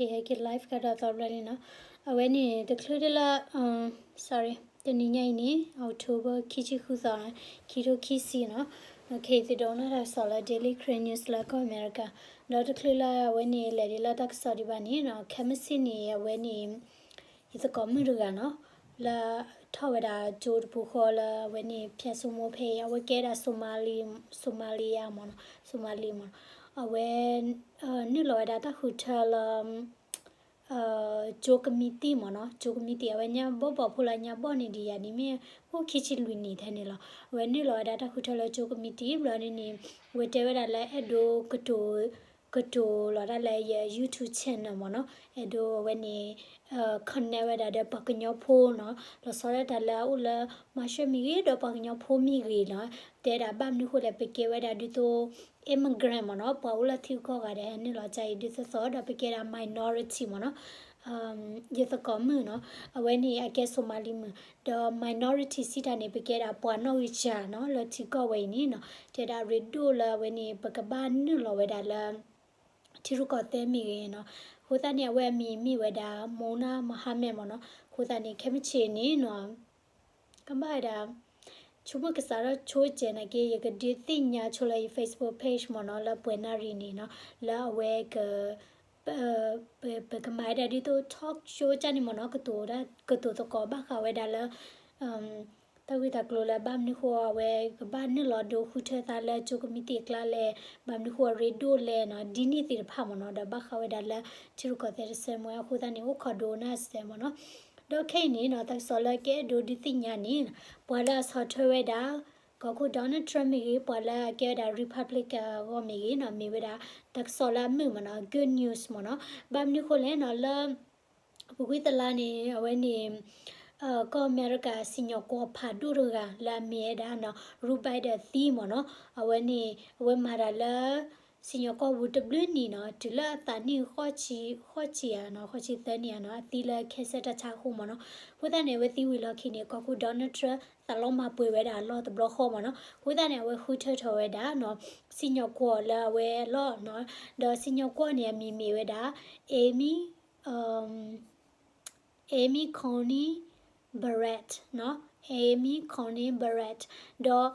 ကဟဲက့ၤ live ကဒီးသီဘျီလံနီၤ. အဝဲန့ၣ် တချုးဒၣ်လၢ sorry တနံၤညါအံၤန့ၣ် October ခံဆံဃုသီ ခံထိခံဆံနီၤ. ခဲအံၤသုဒိးနၢ်တၢ်ကစီၣ်လၢ Daily Karen News လၢကီၢ်အမဲရကၤ, ဒီးတချုးလၢအဝဲန့ၣ် လဲၤဒ်လၢတၢ်ကစီၣ်ဒံးဘၣ်န့ၣ်နီၤ, ခဲမုၢ်ဆ့ၣ်န့ၣ် အဝဲန့ၣ် ယသကိးမုၣ်တဂၤနီၤ, လၢထီၣ်ဝဲဒၣ်ကၠိတပူၤဃီလၢအဝဲန့ၣ် ဖၠးစိမိဖဲအံၤ အဝဲကဲဒၣ် Somali, Somali မ့ၢ်နီၤ, Somali မ့ၢ်နီၤ, အဝဲ နုာ်လီၤဝဲဒၣ်တၢ်ဃုထၢလၢ ကၠိကမံးတံာ်မ့ၢ်နီၤ, ကၠိကမံးတံာ် အဝဲညါဘီၣ်ဘီၣ်ဖိလီၤ, ညါဘီၣ်န့ၣ်ဒံးယၤန့ၣ်မ့ၢ် အိၣ်ခံဆံလွံၢ်နံၣ်ထဲန့ၣ်လီၤ. အဝဲနုာ်လီၤဝဲဒၣ်တၢ်ဃုထၢလၢကၠိကမံးတံာ် ဘျီန့ၣ်န့ၣ် အဝဲတဲဝဲဒၣ်လၢအဲၣ်ဒိးကတိၤ ကတိၤလီၤတၢ်လၢယ YouTube channel မ့ၢ်နီၤ, အဲၣ်ဒိးအဝဲန့ၣ် connect ဝဲဒၣ်ဒီးပှၤကညီဖိနီၤ, လီၤဆီဒၣ်တၢ်လၢအအိၣ်လၢမၤရှဲမ့ၢ်ဂ့ၤ ဒီးပှၤကညီဖိမ့ၢ်ဂ့ၤနီၤ, တဲဒၣ်ဘၣ်မနုၤဃိလဲၣ် ပကဲဝဲဒၣ်ဒ်သိး immigrant မ့ၢ်နီၤ, ပှၤအိၣ်လၢထံကီၢ်ဂၤဒဲး နုာ်လီၤကါအံၤဒ်သိးသိး ဒီးပကဲဒၣ် minority မ့ၢ်နီၤ, ယသကိးမုၣ်နီၤ, အဝဲန့ၣ်အကဲ Somali မုၣ်, ဒီး minority စံးတၢ်န့ၣ် ပကဲဒၣ်ပှၤနီၣ်ဂံၢ်စှၤနီၤ လၢထံကီၢ်ဝဲအံၤန့ၣ်နီၤ, တဲဒၣ်ရ့ဒိၣ်လၢအဝဲန့ၣ် ပကဘၣ်နုာ်လီၤဝဲဒၣ်လၢ ထံရူၢ်ကီၢ်သဲးမ့ၢ်ဂ့ၤနီၤ, အဃိသတးန့ၣ် အဝဲအမံၤမ့ၢ်ဝဲဒၣ် Mona Mohammed မ့ၢ်နီၤ, အဃိသတးန့ၣ် ခဲမုၢ်ဆ့ၣ်န့ၣ်နီၤ ကဘၣ်ဝဲဒၣ် ဆိကမိၣ်ကစးထီၣ်ဆိကဲးနာ်က့ ယကဒုးသ့ၣ်ညါဆိလၢယ Facebook page မ့ၢ်နီၤ လၢပှဲၤနၣ်ရံၣ်န့ၣ်နီၤ လၢအဝဲက ပကမၤဝဲဒၣ်ဒ်သိး talk show ကန့ၣ်မ့ၢ်နီၤ ကတိၤသကိးဘၣ်ဃးဝဲဒၣ်လၢ တၢ်ဂ့ၢ်တၢ်ကျိၤလၢဘၣ်မနုၤဃိအဝဲကဘၣ်နုာ်လီၤဒိဃုထၢသးလၢ ကၠိကမံးတံာ်အကျါလဲၣ်, ဘၣ်မနုၤဃိအရ့ဒိၣ်လဲၣ်နီၤ ဒ်န့ၣ်သ့ၣ်တဖၣ်မ့ၢ်နီၤ ဒီးဘၣ်ဃးဝဲဒၣ်လၢ ထံရူၢ်ကီၢ်သဲးတဆၢမ့ၢ်အဃိသတးန့ၣ် အိၣ်ခိးဒိကနၣ်စဲးမ့ၢ်နီၤ, ဒီးခဲအံၤန့ၣ်နီၤ တၢ်ကစီၣ်လၢကအဲၣ်ဒိးဒုးသ့ၣ်ညါန့ၣ် ပှၤလၢအဆီၣ်ထွဲဝဲဒၣ် ကီၢ်ခိၣ် Donald Trump မ့ၢ်ဂ့ၤ ပှၤလၢအကဲဝဲဒၣ် Republican အဂီၢ်မ့ၢ်ဂ့ၤနီၤ မ့ၢ်ဝဲဒၣ် တၢ်ကစီၣ်လၢအမုာ်မ့ၢ်နီၤ good news မ့ၢ်နီၤ, ဘၣ်မနုၤဃိလဲၣ်နီၤ လၢ အပူၤကွံာ်တလါန့ၣ် အဝဲန့ၣ် ကီၢ်အမဲရကၤစံၣ်ညီၣ်ကွီၢ်ဖးဒိၣ်တဂၤလၢအမ့ၢ်ဝဲဒၣ်နီၤ Joe Biden သံမ့ၢ်နီၤ, အဝဲန့ၣ် အဝဲမၤတၢ်လၢ စံၣ်ညီၣ်ကွီၢ်ပူၤတဘျုးနံၣ်နီၤ တုၤလၢအသးနံၣ်ဃိးဆံ ဃိးဆံဧါနီၤ ဃိးဆံသၢနံၣ်ဧါနီၤ အသံလၢခဲစဲးတၢ်ဆါအဃိမ့ၢ်နီၤ, အဃိသတးန့ၣ် အဝဲသံဝံၤလီၢ်ခံန့ၣ် ကီၢ်ခိၣ် Donald Trump သးလီမၤပှဲၤဝဲဒၣ်အလီၢ်တဘျီဃီမ့ၢ်နီၤ, အဃိသတးန့ၣ် အဝဲဃုထၢထီၣ်ဝဲဒၣ်နီၤ စံၣ်ညီၣ်ကွီၢ်လၢအဝဲအလီၢ်နီၤ, ဒီးစံၣ်ညီၣ်ကွီၢ်န့ၣ် အမံၤမ့ၢ်ဝဲဒၣ် Amy Amy Coney Barrett နီၤ Amy Coney Barrett ဒီး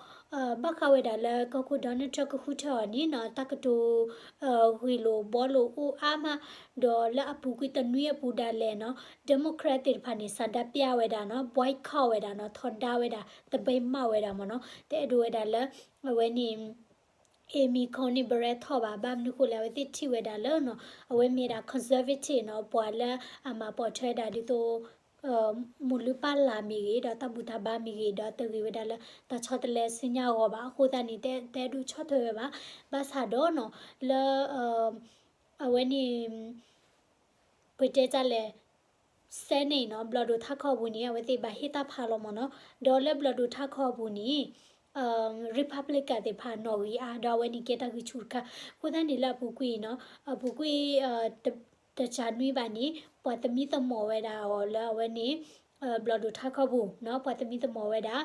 ဘၣ်ဃးဝဲဒၣ်လၢကီၢ်ခိၣ် Donald Trump ကဃုထၢအီၤန့ၣ်နီၤ တၢ်ကတိၤ ဂ့ၢ်လိာ်ဘှီလိာ်အိၣ်အါမး, ဒီးလၢအပူၤကွံာ်တနွံအပူၤဒၣ်လဲာ်နီၤ Democrat သ့ၣ်တဖၣ်န့ၣ် ဆန္ဒပြဝဲဒၣ်နီၤ boycott ဝဲဒၣ်နီၤ ထီဒါဝဲဒၣ် သပိတ်မှောက် ဝဲဒၣ်မ့ၢ်နီၤ တအဲၣ်ဒိးဝဲဒၣ်လၢ အဝဲန့ၣ် Amy Coney Barrett ထီၣ်ဘၣ် ဘၣ်မနုၤဃိလဲၣ် အဝဲသ့ၣ်ထံၣ်ဝဲဒၣ်လၢနီၤ အဝဲမ့ၢ်ဒၣ် conservative နီၤ ပှၤလၢအမၤပိာ်ထွဲဒၣ်ဒ်သိး မိၢ်လုၢ်ပၢ်လၢ်မ့ၢ်ဂ့ၤ ဒီးတၢ်ဘူၣ်တၢ်ဘါမ့ၢ်ဂ့ၤ ဒီးတဂ့ၤဝဲဒၣ်လၢတၢ်ဆီတလဲဆူညါအဂီၢ်ဘၣ် အဃိသတးန့ၣ် တအဲၣ်ဒိးဆီၣ်ထွဲဝဲဘၣ် ဘၣ်ဆၣ်ဒီးနီၤ လၢ အဝဲန့ၣ် ပတဲတၢ်လဲၣ် Senate နီၤ ဘျီၣ်ဒိၣ်ထးခီၣ်အပူၤန့ၣ် အဝဲသ့ၣ်ဘၣ်ဟ့ၣ်တၢ်ဖးလီၤမ့ၢ်နီၤ ဒီးလၢဘျီၣ်ဒိၣ်ထးခီၣ်အပူၤန့ၣ် Republican သ့ၣ်တဖၣ်နီၣ်ဂံၢ်အါ ဒီးအဝဲန့ၣ်ကဲတၢ်ဂံၢ်ဆူၣ်တခါ အဃိသတးန့ၣ်လၢအပူၤကွံာ်နီၤ အပူၤကွံာ် တစှၤနွံဘၣ်န့ၣ် ပှၤသမံသမိးဝဲဒၣ်အီၤလၢအဝဲန့ၣ် ဘျီၣ်ဒိၣ်ထးခီၣ်ပူၤနီၤ ပှၤသမံသမိးဝဲဒၣ်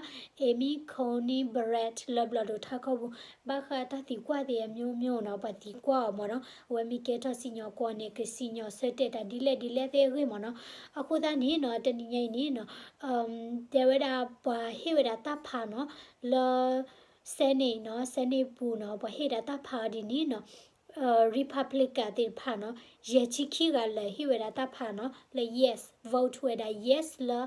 Amy Coney Barrett လၢဘျီၣ်ဒိၣ်ထးခီၣ်ပူၤ ဘၣ်ဃးတၢ်သံကွၢ်သ့ၣ်အမျိုးမျိုးနီၤ ပှၤသံကွၢ်အီၤမ့ၢ်နီၤ အဝဲမ့ၢ်ကဲထီၣ်စံၣ်ညီၣ်ကွီၢ်န့ၣ် ကစံၣ်ညီၣ်ဆၢတဲာ်တၢ်ဒ်လဲၣ်ဒ်လဲၣ်သ့ၣ်အဂ့ၢ်မ့ၢ်နီၤ အဃိသတးန့ၣ်နီၤ တနံၤညါအံၤန့ၣ်နီၤ တဲဝဲဒၣ်ပှၤဟ့ၣ်ဝဲဒၣ်တၢ်ဖးနီၤ လၢ Senate နီၤ Senate ပူၤနီၤ ပှၤဟ့ၣ်ဒၣ်တၢ်ဖးအီၤဒ်န့ၣ်နီၤ Republican သ့ၣ်တဖၣ်နီၤ ယဲၢ်ဆံခံဂၤလၢာ်ဟ့ၣ်ဝဲဒၣ်တၢ်ဖးနီၤ လၢ yes vote ဝဲဒၣ် yes လၢ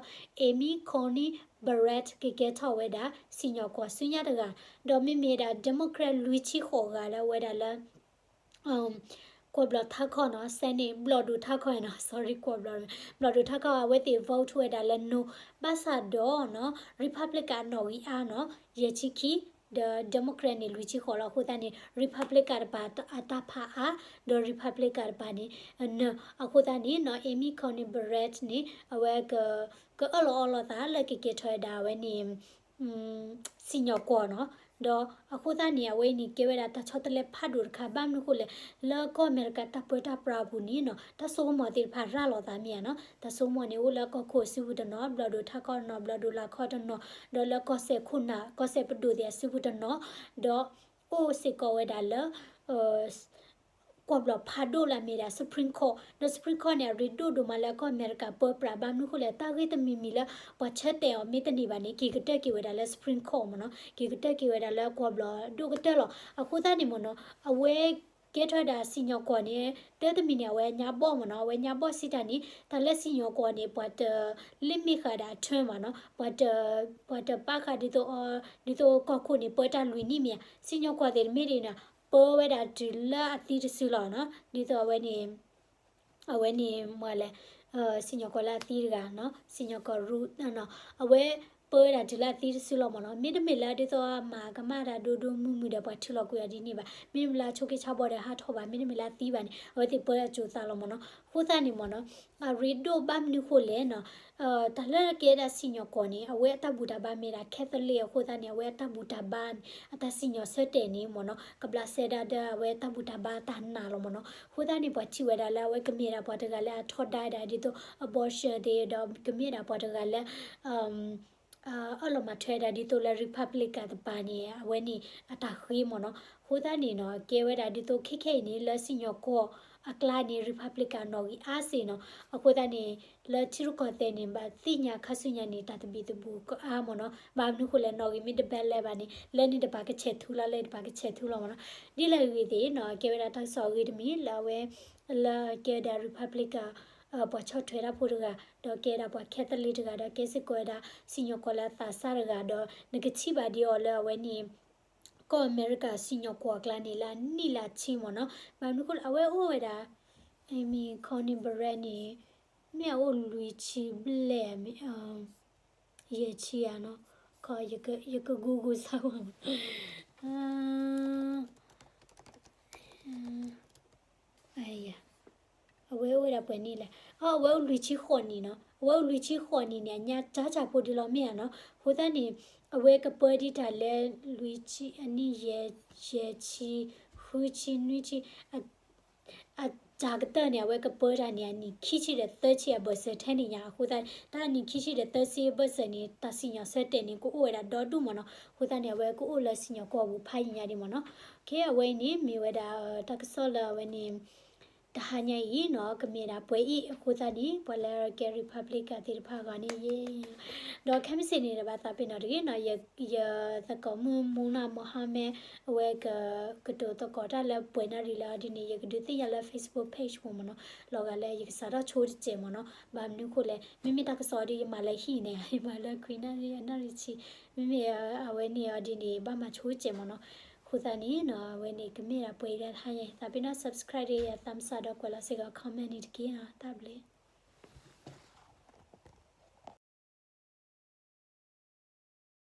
Amy Coney Barrett ကကဲထီၣ်ဝဲဒၣ် စံၣ်ညီၣ်ကွီၢ်ဆူညါတဂၤ ဒီးမ့မ့ၢ်ဒၣ် Democrat လွံၢ်ဆံဃိးဂၤလၢအဝဲဒၣ်လၢ ကွီၢ်ဘျီၣ်ထးခီၣ်နီၤ Senate ဘျီၣ်ဒိၣ်ထးခီၣ်နီၤ sorry ကွီၢ်ဘျီၣ် ဘျီၣ်ဒိၣ်ထးခီၣ် အဝဲသ့ၣ် vote ဝဲဒၣ်လၢ no ဘၣ်ဆၣ်ဒီးနီၤ Republican အနီၣ်ဂံၢ်အါနီၤ ယဲၢ်ဆံခံ ဒီး Democrat န့ၣ် လွံၢ်ဆံဃိးလီၤ အဃိသတးန့ၣ် Republican တပၤအတၢ်ဖးအါ ဒီး Republican တပၤန့ၣ် အနၢၤ အဃိသတးန့ၣ်နီၤ Amy Coney Barrett န့ၣ် အဝဲ ကအၢၣ်လီၤအီလီၤသးလၢကကဲထီၣ်ဝဲဒၣ်အဝဲန့ၣ် စံၣ်ညီၣ်ကွီၢ်နီၤ ဒီးအဃိသတးန့ၣ် အဝဲအံၤန့ၣ် ကဲဝဲဒၣ်တၢ်ဆီတလဲဖးဒိၣ်တခါ ဘၣ်မနုၤဃိလဲၣ် လၢကီၢ်အမဲရကၤတၢ်ပၢတၢ်ပြးအပူၤန့ၣ်နီၤ တၢ်စိကမီၤသ့ၣ်တဖၣ်ရၤလီၤသးမ့ၢ်ဧါနီၤ တၢ်စိကမီၤန့ၣ် အိၣ်လၢကီၢ်ခိၣ်စုပူၤတနီၤ ဘျီၣ်ဒိၣ်ထးခီၣ်တနီၤ ဘျီၣ်ဒိၣ်လာ်ခီၣ်တနီၤ ဒီးလၢကီၢ်စဲၣ်ခိၣ်နၢ် ကီၢ်စဲၣ်ပဒိၣ်သ့ၣ်အစုပူၤတနီၤ ဒီးအိၣ်စ့ၢ်ကီးဝဲဒၣ်လၢ ကွၢ်ဘျီၣ်ဖးဒိၣ်လၢအမ့ၢ်ဒၣ် Supreme Court ဒီး Supreme Court န့ၣ် အရ့ဒိၣ်ဒိၣ်မးလၢကီၢ်အမဲရကၤပၢပြး ဘၣ်မနုၤဃိလဲၣ် တၢ်ဂ့ၢ်တမံၤမံၤလၢ ပှၤဆၢတဲာ်အီၤမ့ၢ်တန့ၢ်ဘၣ်န့ၣ် က့ၤကတၢၢ်က့ၤဝဲဒၣ်လၢ Supreme Court မ့ၢ်နီၤ က့ၤကတၢၢ်က့ၤဝဲဒၣ်လၢကွၢ်ဘျီၣ်ဒိၣ်ကတၢၢ်လီၤ. အဃိသတးန့ၣ်မ့ၢ်နီၤ အဝဲ ကဲထီၣ်ဝဲဒၣ်စံၣ်ညီၣ်ကွီၢ်န့ၣ် တၢ်တမံၤန့ၣ် အဝဲညါဘီၣ်မ့ၢ်နီၤ အဝဲညါဘီၣ်စံးတၢ်န့ၣ် တၢ်လၢစံၣ်ညီၣ်ကွီၢ်န့ၣ် ပှၤတ limit ဃာ်ဒၣ်အ term ဘၣ်နီၤ ပှၤတ ပှၤတပာ်ဃာ်ဒ်သိး ဒ်သိးကီၢ်ခိၣ်န့ၣ် ပၢတၢ်လွံၢ်နံၣ်မ့ၢ်ဧါ စံၣ်ညီၣ်ကွီၢ်သ့ၣ်တမ့ၢ်ဒ်န့ၣ် ပၢဝဲဒၣ်တုၤလၢအသံတစုလီၤနီၤ ဒ်သိးအဝဲန့ၣ် အဝဲန့ၣ်မ့ၢ်လဲၣ် စံၣ်ညီၣ်ကွီၢ်လၢအသံတဂၤနီၤ စံၣ်ညီၣ်ကွီၢ်ရူ အဝဲပၢဝဲဒၣ်တုၤလၢအသံတစုလီၤမ့ၢ်နီၤ မ့တမ့ၢ်လၢဒ်သိးမၤကမၣ်တၢ်ဒိၣ်ဒိၣ်မုၢ်မုၢ်ဒီးပှၤထုးလီၤကွံာ်အီၤဒ်န့ၣ်ဘၣ် မ့တမ့ၢ်လၢအဆိးက့ဆါဘီဒီးဟးထီၣ်ဘၣ် မ့တမ့ၢ်လၢအသံဘၣ်န့ၣ် အဝဲသ့ၣ်ပၢအကၠိသးလီၤမ့ၢ်နီၤ အဃိသတးန့ၣ်မ့ၢ်နီၤ အရ့ဒိၣ်ဘၣ်မနုၤဃိလဲၣ်နီၤ တၢ်လၢကဲဒၣ်စံၣ်ညီၣ်ကွီၢ်န့ၣ် အဝဲအတၢ်ဘူၣ်တၢ်ဘါမ့ၢ်ဒၣ် Catholic အဃိသတးန့ၣ် အဝဲအတၢ်ဘူၣ်တၢ်ဘါန့ၣ် အတၢ်စံၣ်ညီၣ်ဆၢတဲာ်န့ၣ်မ့ၢ်နီၤ ကဘျးစဲဒၣ်ဒီးအဝဲတၢ်ဘူၣ်တၢ်ဘါတၢ်နာ်လီၤမ့ၢ်နီၤ အဃိသတးန့ၣ် ပှၤထံၣ်ဝဲဒၣ်လၢအဝဲကမ့ၢ်ဒၣ်ပှၤတဂၤလၢအထီဒါဒၣ်ဒ်သိး abortion သ့ၣ်ဒီးကမ့ၢ်ဒၣ်ပှၤတဂၤလၢ အၢၣ်လီၤမၤထွဲဒၣ်ဒ်သိးလၢ Republican တပၤန့ၣ် အဝဲန့ၣ်အတၢ်ဃ့မ့ၢ်နီၤ အဃိသတးန့ၣ်နီၤ ကဲဝဲဒၣ်ဒ်သိးခဲခဲအံၤန့ၣ် လၢစံၣ်ညီၣ်ကွီၢ်အကျါန့ၣ် Republican နီၣ်ဂံၢ်အါစ့ၢ်နီၤ အဃိသတးန့ၣ် လၢထံရူၢ်ကီၢ်သဲးန့ၣ် ဘၣ်သ့ၣ်ညါခါဆူညါန့ၣ် တၢ်သဘံၣ်သဘုၣ်ကအါမ့ၢ်နီၤ ဘၣ်မနုၤဃိလဲၣ် နီၣ်ဂံၢ်မ့ၢ်တဘၣ်လဲၣ်ဘၣ်န့ၣ် လၢန့ၣ်တပၤကဆဲးထူလီၤ လၢတပၤကဆဲးထူလီၤမ့ၢ်နီၤ ဒ်လဲၣ်ဂ့ၤသ့ၣ်နီၤ ကဲဝဲဒၣ်တၢ်ကစီၣ်အဂ့ၤတမံၤ လၢအဝဲ လၢကဲဝဲဒၣ် Republican ပှၤဆီၣ်ထွဲတၢ်ဖိတဂၤ ဒီးကဲဒၣ်ပှၤ Catholic တဂၤ ဒီးကဲစ့ၢ်ကီးဝဲဒၣ် စံၣ်ညီၣ်ကွီၢ်လၢအသးစၢ်တဂၤ ဒီးနကထံၣ်ဘၣ်ဒ်အီၤလၢအဝဲန့ၣ် ကီၢ်အမဲရကၤစံၣ်ညီၣ်ကွီၢ်အကျါန့ၣ် လၢအနံၣ်လၢအဆံမ့ၢ်နီၤ ဘၣ်မနုၤဃိလၢအဝဲအိၣ်ဝဲဒၣ် Amy Coney Barrett န့ၣ် မ့ၢ်အအိၣ်လွံၢ်ဆံဘျဲၣ် ယဲၢ်ဆံဧါနီၤ ယက Google စၢ်ဝဲ အဝဲအိၣ်ဝဲဒၣ်ပှဲၤနံၣ်လဲၣ် အဝဲအိၣ်လွံၢ်ဆံဃိးနံၣ်နီၤ အဝဲအိၣ်လွံၢ်ဆံဃိးနံၣ်န့ၣ် အညါတၢ်တၢ်ဖိဒ်လီၤမ့ၢ်ဧါနီၤ အဃိသတးန့ၣ် အဝဲကပၢဒ်တၢ်လၢ လွံၢ်ဆံ အနံၣ်ယဲၢ် ယဲၢ်ဆံ ဃုဆံ နွံဆံ အတၢ်ကတၢၢ်န့ၣ် အဝဲကပၢတၢ်န့ၣ် အနံၣ်ခံဆံဒီးသၢဆံအဘၢၣ်စၢၤထဲန့ၣ်ညါ အဃိသတးန့ၣ် တၢ်အနံၣ်ခံဆံဒီးသၢဆံအဘၢၣ်စၢၤန့ၣ် တၢ်စံၣ်ညီၣ်ဆၢတဲာ်န့ၣ် ကအိၣ်ဝဲဒၣ်ဒီဒူၣ်မ့ၢ်နီၤ အဃိသတးန့ၣ် အဝဲကအိၣ်လၢစံၣ်ညီၣ်ကွီၢ်ပူၤဖးယံာ်ညါဒံးမ့ၢ်နီၤ ခဲအဝဲအံၤန့ၣ် မ့ၢ်ဝဲဒၣ် တၢ်ကစီၣ်လၢအဝဲန့ၣ် တဟါညါအံၤနီၤ ကမ့ၢ်ဒၣ်ပှဲၤအံၤ အဃိသတးန့ၣ် ပှၤလၢကဲ Republican သ့ၣ်တဖၣ်အဂီၢ်န့ၣ် ယဲ ဒီးခဲမုၢ်ဆ့ၣ်န့ၣ်ဒီးဘၣ်သးပ့ၤနီၣ်တဂ့ၤနီၤ ယသကိးမုၣ် Mona Mohammed အဝဲက ကတိၤသကိးတၢ်လၢပှဲၤနၣ်ရံၣ်လၢအီၤဒ်န့ၣ် ယကဒုးသ့ၣ်ညါလၢ Facebook page ပူၤမ့ၢ်နီၤ လီၤဂာ်လၢယကစးထီၣ်ဆိတစဲးမ့ၢ်နီၤ ဘၣ်မနုၤဃိလဲၣ် မ့မ့ၢ်တၢ်ကစီၣ်အီၤဒ်ယမၤလၢဟံၣ်န့ၣ် ယမၤလၢခွံနၣ်ရံၣ် အနၣ်ရံၣ်ဆံ မ့မ့ၢ်အဝဲန့ၣ်အီၤဒ်န့ၣ် ဘၣ်မၤဆိတစဲးမ့ၢ်နီၤ အဃိသတးန့ၣ်နီၤ အဝဲန့ၣ်ကမ့ၢ်ဒၣ်ပှဲၤဒၣ်တဟါညါ သးပ့ၤနီၣ် subscribe ဒီးယၤ thumbs up ဒီးကွဲးလီၤစ့ၢ်ကီး comment န့ၣ်တက့ၢ်နီၤ တၢ်ဘျုး